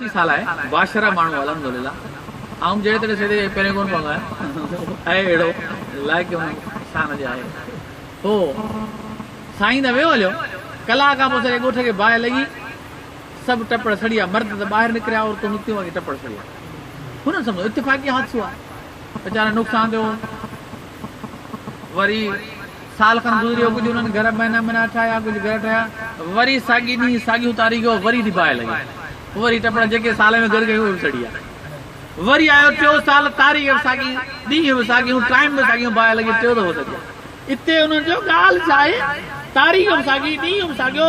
80 سال آهي باشرع ماڻهو الحمد لله آئون جهڙي تهڙي سيد جي پيرين ڪونه پوندو آهيان آهي اهڙو لائق ان شان جي آهي پو سائين ته ويو هليو ڪلاڪ کان پوء سڄي ڳوٺ کي باهه لڳي سڀ ٽپڙ سڙي ويا مرد ته ٻاهر نڪريا عورتون نڪتيون باقي ٽپڙ سڙي ويا هنن سمجهو اتفاقي حادثو آهي ويچارن نقصان ٿيو وري سال کن گذري ويو، ڪجهه انهن گهر مهينا مهينا ٺاهيا، ڪجهه گهر ٺاهيا، وري ساڳي ڏينهن ساڳيون تاريخون وري ٿي باهه لڳي، وري ٽپڙ جيڪي سال ۾ گهر ڪيون اهي به سڙي ويا. وري آيو ٽيون سال، تاريخ به ساڳي، ڏينهن به ساڳيون، ٽائيم به ساڳيون، باهه لڳي ٽيون دفعو سڙي ويا. اتي انهن چيو ڳالهه ڇا آهي، تاريخ به ساڳي، ڏينهن به ساڳيو،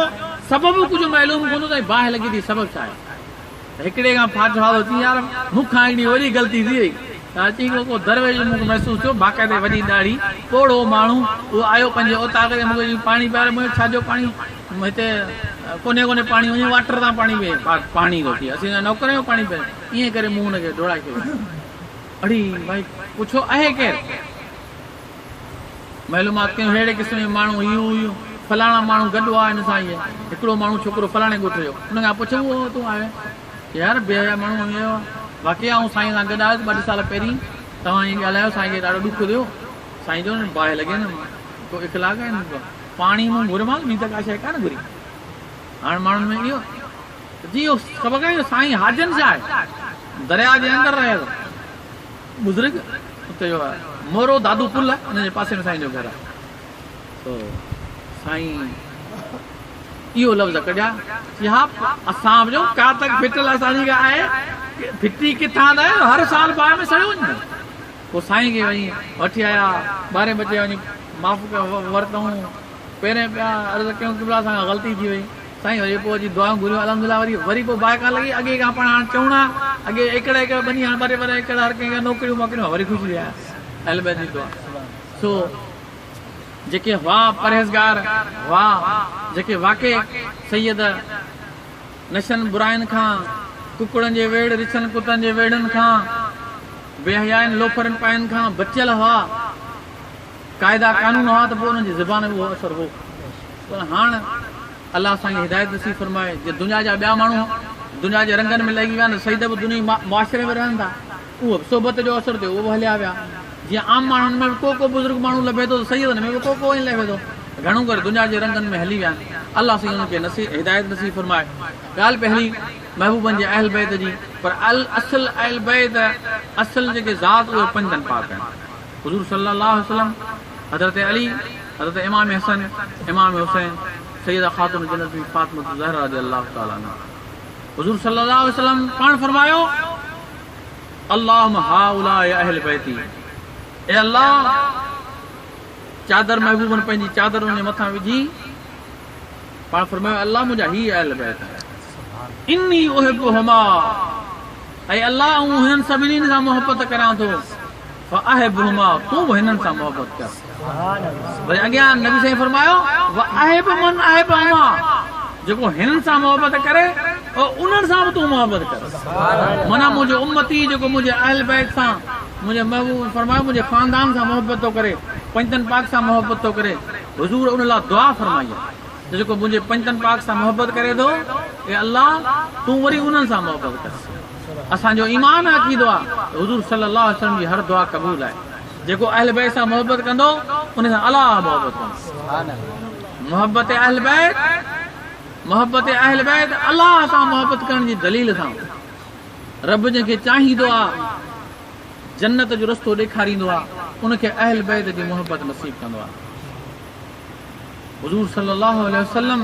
سبب به ڪجهه معلوم ڪونه ٿو ۽ باهه لڳي ٿي سبب ڇا آهي؟ هڪڙي کان ڦاٽ کاڌو چي يار مون کان هڪڙي وڏي غلطي ٿي وئي ته چي هڪڙو ڪو درويش مون کي محسوس ٿيو باقاعدي وڏي ڏاڙهي پوڙهو ماڻهو اهو آيو پنهنجي اوطاق تي مون کي چي پاڻي پيار مون چيو ڇا جو پاڻي هتي ڪونهي ڪونهي پاڻي وڃي واٽر تان پاڻي پي پاڻي ٿو پي اسين نوڪر آهيون پاڻي پي ائين ڪري مون هن کي ڊوڙائي ڇڏيو اڙي ڀائي پڇو آهي ڪير معلومات ڪيون ههڙي قسم جو ماڻهو هي هو هي فلاڻا ماڻهو گڏ هئا هن سان هي هڪڙو ماڻهو ڇوڪرو فلاڻي ڳوٺ جو ان کان پڇيو اهو تون آيو يار بي حيا ماڻهو آيو آهي واقعي آئون سائين سان گڏ آيس ٻه ٽي سال پهرين توهان ائين ڳالهايو سائين کي ڏاڍو ڏک ٿيو سائين چيو باهه لڳي نه ڪو اخلاق آهي پاڻي مون گهريومانس ٻي ته ڪا شيء ڪانه گهري هاڻ ماڻهن ۾ اهو جي اهو سبق آهي سائين حاجن شاهه درياء جي اندر رهيل بزرگ اتي جو آهي مورو دادو پل آهي ان جي پاسي ۾ سائين جو گهر آهي سو سائين اهو لفظ ڪڍيا چي ها اسان به جو ڪا تڪ ڦٽل اسان جي آهي ڦٽي ڪٿان ته آهي هر سال باهه ۾ سڙيو وڃي پوء سائين کي وڃي وٺي آيا ٻارهين بجي وڃي معاف ورتائون پيرين پيا عرض ڪيون قبلا اسان کان غلطي ٿي وئي سائين وري پوء اچي دعائون گهريون الحمدلله وري وري پوء باهه ڪانه لڳي اڳي کان پاڻ هاڻ چئوڻا اڳي ايڪڙ ايڪڙ ٻني هاڻ ٻه ٽي ٻه ايڪڙ هر ڪنهن کي نوڪريون موڪريون وري خوش ٿي ويا اهل بيت جي دعا سو جيڪي هئا پرهيزگار هئا جيڪي واقعي سيد نشن براين کان ڪڪڙن جي ويڙ رڇن ڪتن جي ويڙهن کان بي حيائين لوفرن پائن کان بچيل هئا قاعدا قانون هئا ته پوء انهن جي زبان ۾ اهو اثر هو پر هاڻ الله اسان کي هدايت نصيب فرمائي جي دنيا جا ٻيا ماڻهو دنيا جي رنگن ۾ لڳي ويا نه سيد به دنيا معاشري ۾ رهن ٿا اهو به صحبت جو اثر ٿيو اهو به هليا ويا جيئن عام ماڻهن ۾ به ڪو ڪو بزرگ ماڻهو لڀي ٿو ته سيدن ۾ به ڪو ڪو ائين لڀي ٿو گهڻو ڪري دنيا جي رنگن ۾ هلي ويا آهن الله سائين انهن کي نصيب هدايت نصيب فرمائي ڳالهه پئي هلي محبوبن جي اهل بيت جي پر اصل اهل بيت اصل جيڪي ذات اهي پنجتن پاڪ آهن حضور صلي الله عليه وسلم، حضرت علي، حضرت امام حسن، امام حسين، سيده خاتون جنت بي فاطمة الزهره رضي الله تعالٰي عنها. حضور صلي الله عليه وسلم پاڻ فرمايو، اللهم هؤلاء اهل بيتي، اي الله چادر محبوبن پنهنجي چادر ان جي مٿان وجهي پاڻ فرمايو الله منهنجا هي اهل بيت آهن اني احبهما اي الله آئون هنن سڀني سان محبت ڪريان ٿو فاحبهما تون به هنن سان محبت ڪر. وري اڳيان نبي سائين فرمايو واحب من احبهما جيڪو هنن سان محبت ڪري انهن سان به تون محبت ڪر. معنيٰ منهنجو امتي جيڪو منهنجي اهل بيت سان منهنجي محبوب فرمايو منهنجي خاندان سان محبت ٿو ڪري پنجتن پاڪ سان محبت ٿو ڪري حضور ان لاء دعا فرمائي آهي ته جيڪو منهنجي پنجتن پاڪ سان محبت ڪري ٿو اي الله تون وري انهن سان محبت ڪر. اسان جو ايمان ۽ عقيدو آهي ته حضور صلي الله عليه وسلم جي هر دعا قبول آهي. جيڪو اهل بيت سان محبت ڪندو ان سان الله محبت ڪندو. محبت اهل بيت محبت اهل بيت الله سان محبت ڪرڻ جي دليل سان رب جنهن کي چاهيندو آهي جنت جو رستو ڏيکاريندو آهي ان کي اهل بيت جي محبت نصيب ڪندو آهي. حضور صلي الله عليه وسلم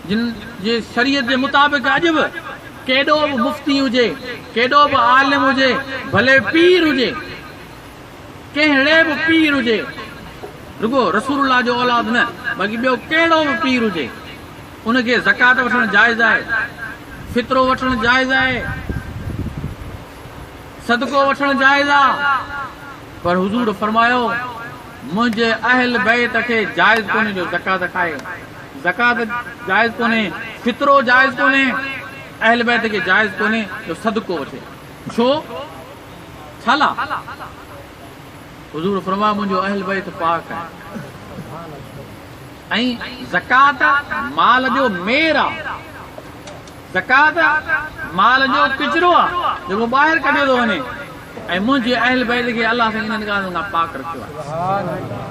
جن جي شريعت جي مطابق اڄ به ڪيڏو به مفتي هجي، ڪيڏو به عالم هجي، ڀلي پير هجي، ڪهڙي به پير هجي، رڳو رسول الله جو اولاد نه باقي ٻيو ڪهڙو به پير هجي، ان کي زڪوات وٺڻ جائز آهي، فطرو وٺڻ جائز آهي، صدقو وٺڻ جائز آهي، پر حضور فرمايو منهنجي اهل بيت کي جائز ڪونهي جو زڪوات کائي. زڪوات جائز ڪونهي، فطرو جائز ڪونهي، اهل بيت کي جائز ڪونهي جو صدقو وٺي. ڇو؟ ڇالا؟ حضور فرمايو منهنجو اهل بيت پاڪ آهي ۽ زڪوات مال جو مير آ. زڪوات مال جو ڪچرو آ جيڪو ٻاهر ڪڍيو ٿو وڃي ۽ منهنجي اهل بيت کي الله سائين انهن ڳالهين کان پاڪ رکيو آهي.